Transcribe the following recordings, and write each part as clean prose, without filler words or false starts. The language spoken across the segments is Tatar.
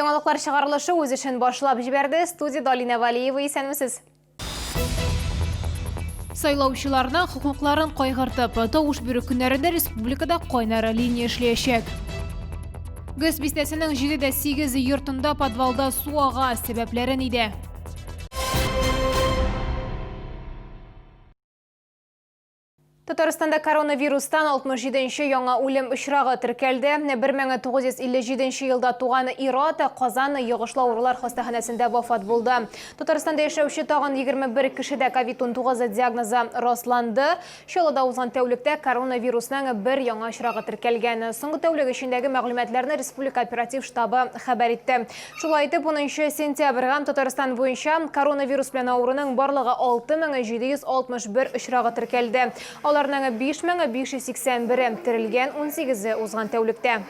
Яңалыклар чыгарылышы үз эшен башлап җибәрде. Студиядә Алинә Валиева, исәнмесез. Сайлаучыларның хокукларын кайгыртып, тавыш бирү көннәрендә республикада кайнар линия эшләячәк. ГЭС бистәсенең 7 дә 8 йортында подвалда су ага, сәбәпләре нидә? Татарстанда коронавирустан 67 нче яңа үлем очрагы теркәлде. 1957 елда туган ир-ат Казан йогышлы авырулар хастаханәсендә вафат булды. Татарстанда яшәүче тагын 21 кешедә ковид-19 диагнозы расланды. Чаллыда узган тәүлектә коронавирусның бер яңа очрагы теркәлгән. Соңгы тәүлек эчендәге мәгълүматларны республика оператив штабы хәбәр итте. Шулай итеп, 10 сентябрьгә Татарстан буенча коронавирус белән авыруның барлыгы 6761 очрагы теркәлде. Аларның 5581-е терелгән, 18-е узган тәүлектә.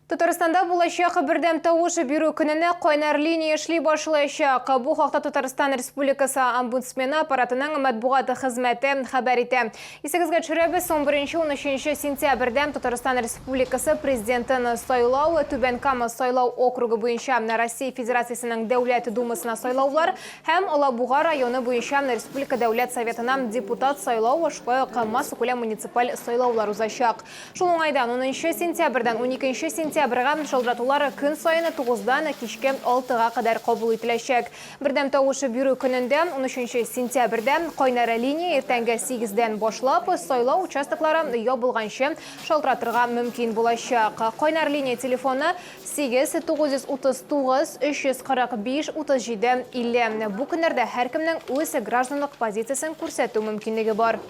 Татарстанда булачак бердәм тавыш бирү көненә кайнар линия эшли башлаячак. Бу хакта Татарстан Республикасы омбудсмены аппаратының матбугат хезмәте хәбәр итә. Исегезгә төшерәбез, 11-13 сентябрьдә Татарстан Республикасы Президентын сайлау, Түбән Кама сайлау округы буенча Россия Федерациясенең Дәүләт Думасына сайлаулар һәм Алабуга районы буенча Республика Дәүләт Советына депутат сайлау, шулай ук массакүләм муниципаль сайлаулар узачак. Шул уңайдан унынчы сентябрьдән уникенче сентябрьгә шалтыратулар көн саен тугыздан кичке алтыга кадәр кабул ителәчәк. Бердәм тавыш бирү көнендә, унөченче сентябрьдә, кайнар линия иртәнге сигездән башлап, сайлау участоклары ябылганчы шалтыратырга мөмкин булачак. Кайнар линия телефоны, 8 939 345 37 50. Бу көннәрдә һәркемнең үз гражданлык позициясен күрсәтү мөмкинлеге бар.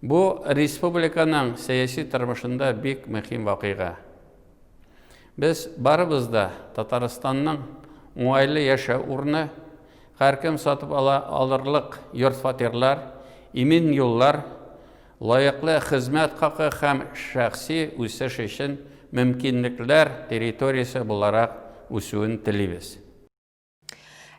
Бу республиканың сәяси тормышында бик мөһим вакыйга. Без барыбыз да Татарстанның уңайлы яшәү урыны, һәркем сатып ала алырлык йорт-фатирлар, имин юллар, лаеклы хезмәт хакы һәм шәхси үсеш өчен мөмкинлекләр территориясе буларак үсүен телибез.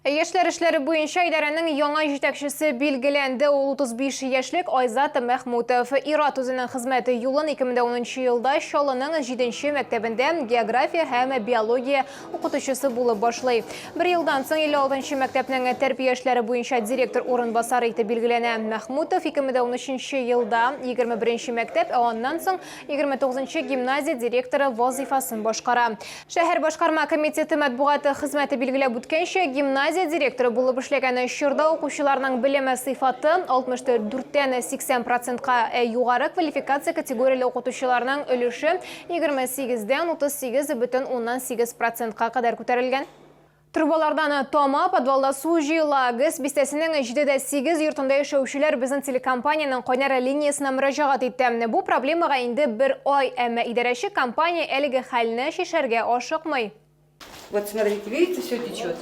Яшьләр эшләре буенча идарәнең яңа җитәкчесе билгеләнде. Ул 35 яшьлек Айзат Мәхмүтов. Ир-ат үзенең хезмәт юлын 2010 елда Чаллының 7 нче мәктәбендә география һәм биология укытучысы булып башлый. Бер елдан соң 56 нчы мәктәпнең тәрбия эшләре буенча директор урынбасары итеп билгеләнә. Мәхмүтов 2013 елда 21 нче мәктәп, ә аннан соң 29 нчы гимназия директоры вазыйфасын башкара. Шәһәр башкарма комитеты матбугаты хезмәте билгеләп үткәнчә, гимназия директоры булып эшләгән чорда укучыларның белеме сыйфаты 64 тән 80 процентка, ә югары квалификация категорияле укытучыларның өлеше 28 дән 38,8 процентка кадәр күтәрелгән. Трубалардан тама, подвалда су җыела. ГЭС бистәсенең 7 дә 8 йортында яшәүчеләр безнең телекомпаниянең кайнар линиясенә мөрәҗәгать итте. Бу проблемага инде бер ай, әмма идарәче компания әлеге хәлне чишәргә ашыкмый. Вот смотрите, видите, все течет.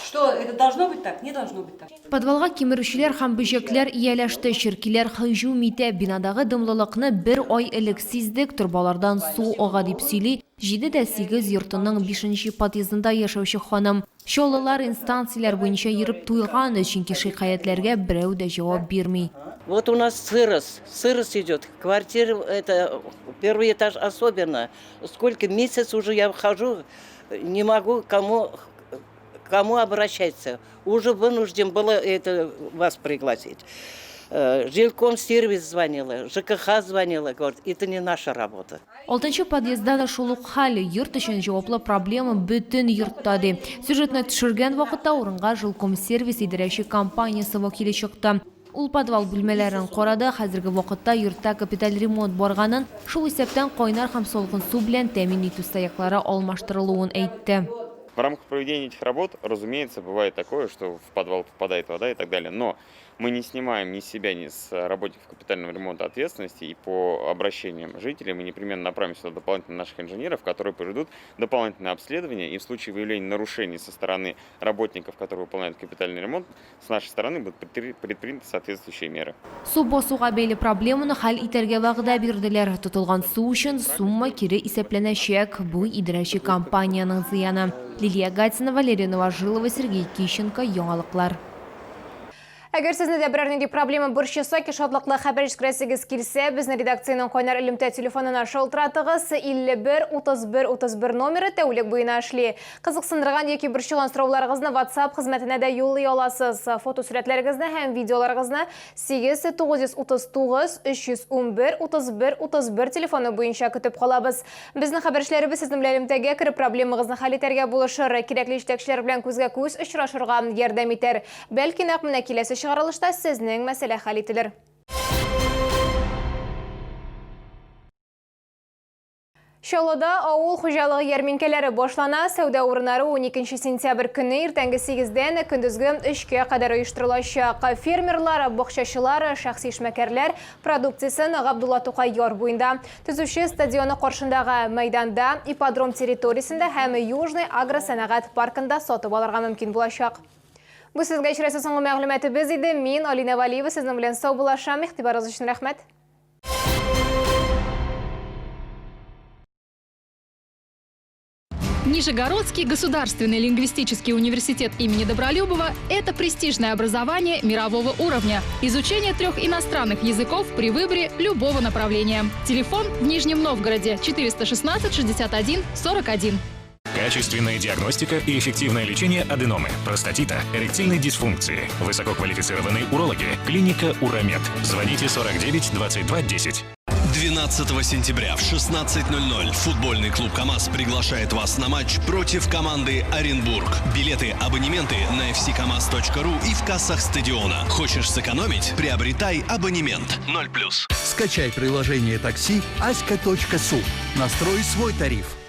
Что, это должно быть так? Не должно быть так. Подвалга кимерүчеләр һәм бөҗәкләр ияләште, черкиләр һөҗүм итә. Бинадагы дымлылыкны бер ай элек сиздек, торбалардан су ага, дип сөйли 7 дә 8 йортының бишенче подъездында яшәүче ханым. Чаллылар инстанцияләр буенча йөреп туйган, чөнки шикаятьләргә берәү дә җавап бирми. Вот у нас сырость, сырость идет, квартира, это, первый этаж особенно. Сколько месяц уже я хожу, не могу кому, кому обращаться. Уже вынужден было это вас пригласить. Э, Жилкомсервис звонила, ЖКХ звонила, говорит, это не наша работа. Алтынчы подъездда да шул ук хәл, йорт өчен җаваплы проблема бөтен йортта, ди. Сюжетны төшергән вакытта урынга Жилкомсервис идарәче компаниясе вәкиле чыкты. Ул подвал бүлмәләрен карады, хәзерге вакытта йортта капиталь ремонт барганын, шул исәптән кайнар һәм салкын су белән тәэмин итү стояклары алмаштырылуын әйтте. В рамках проведения этих работ, разумеется, бывает такое, что в подвал попадает вода и так далее. Но мы не снимаем ни с себя, ни с работников капитального ремонта ответственности, и по обращениям жителей мы непременно направим сюда дополнительно наших инженеров, которые проведут дополнительное обследование, и в случае выявления нарушений со стороны работников, которые выполняют капитальный ремонт, с нашей стороны будут предприняты соответствующие меры. Су басуга бәйле проблеманы хәл итәргә вәгъдә бирделәр. Тотылган су өчен сумма кире исәпләнәчәк. Бу, идарәче компаниянең зыяны. Лилия Гатина, Валерия Новожилова, Сергей Кищенко, Яңалыклар. Әгәр сезне дә берәр нинди проблема борчыса, ки шатлыклы хәбәр җиткерәсегез килсә, безне редакциянең кайнар элемтә телефонына шалтыратыгыз. 51 31 31 номеры тәүлек буена эшли. Кызыксындырган яки борчыган сорауларыгызны WhatsApp хезмәтенә дә юллый аласыз. Фотосурәтләрегезне һәм видеоларыгызны 8 939 311 31 31 телефоны буенча көтеп калабыз. Безнең хәбәрчеләребез сезнең белән элемтәгә кереп, проблемагызны хәл итәргә булышыр, кирәкле җитәкчеләр белән күзгә-күз очрашырга ярдәм итәр. Бәлки нәкъ менә киләсе чыгарылышта сезнең мәсьәлә хәл ителер. Чаллыда авыл хуҗалыгы ярминкәләре башлана. Сәүдә урыннары 12 сентябрь көнне иртәнге 8-дән көндезге 3-кә кадәр оештырылачак. Фермерлар, бакчачылар, шәхси эшмәкәрләр продукциясен Габдулла Тукай яр буенда, Төзүче стадионы каршындагы мәйданда, ипподром территориясендә һәм Южный агросәнәгать паркында сатып алырга мөмкин булачак. Бу сезгә очрасы соңгы мәгълүматыбыз иде. Мин, Алинә Валиева, сезнең белән саубуллашам. Игътибарыгыз өчен рәхмәт. Нижегородский государственный лингвистический университет имени Добролюбова – это престижное образование мирового уровня. Изучение трех иностранных языков при выборе любого направления. Телефон в Нижнем Новгороде 416 61 41. Качественная диагностика и эффективное лечение аденомы, простатита, эректильной дисфункции. Высококвалифицированные урологи. Клиника «Уромед». Звоните 49 22 10. 12 сентября в 16:00 футбольный клуб «КамАЗ» приглашает вас на матч против команды «Оренбург». Билеты, абонементы на fckamaz.ru и в кассах стадиона. Хочешь сэкономить? Приобретай абонемент. 0+. Скачай приложение такси аська.су. Настрой свой тариф.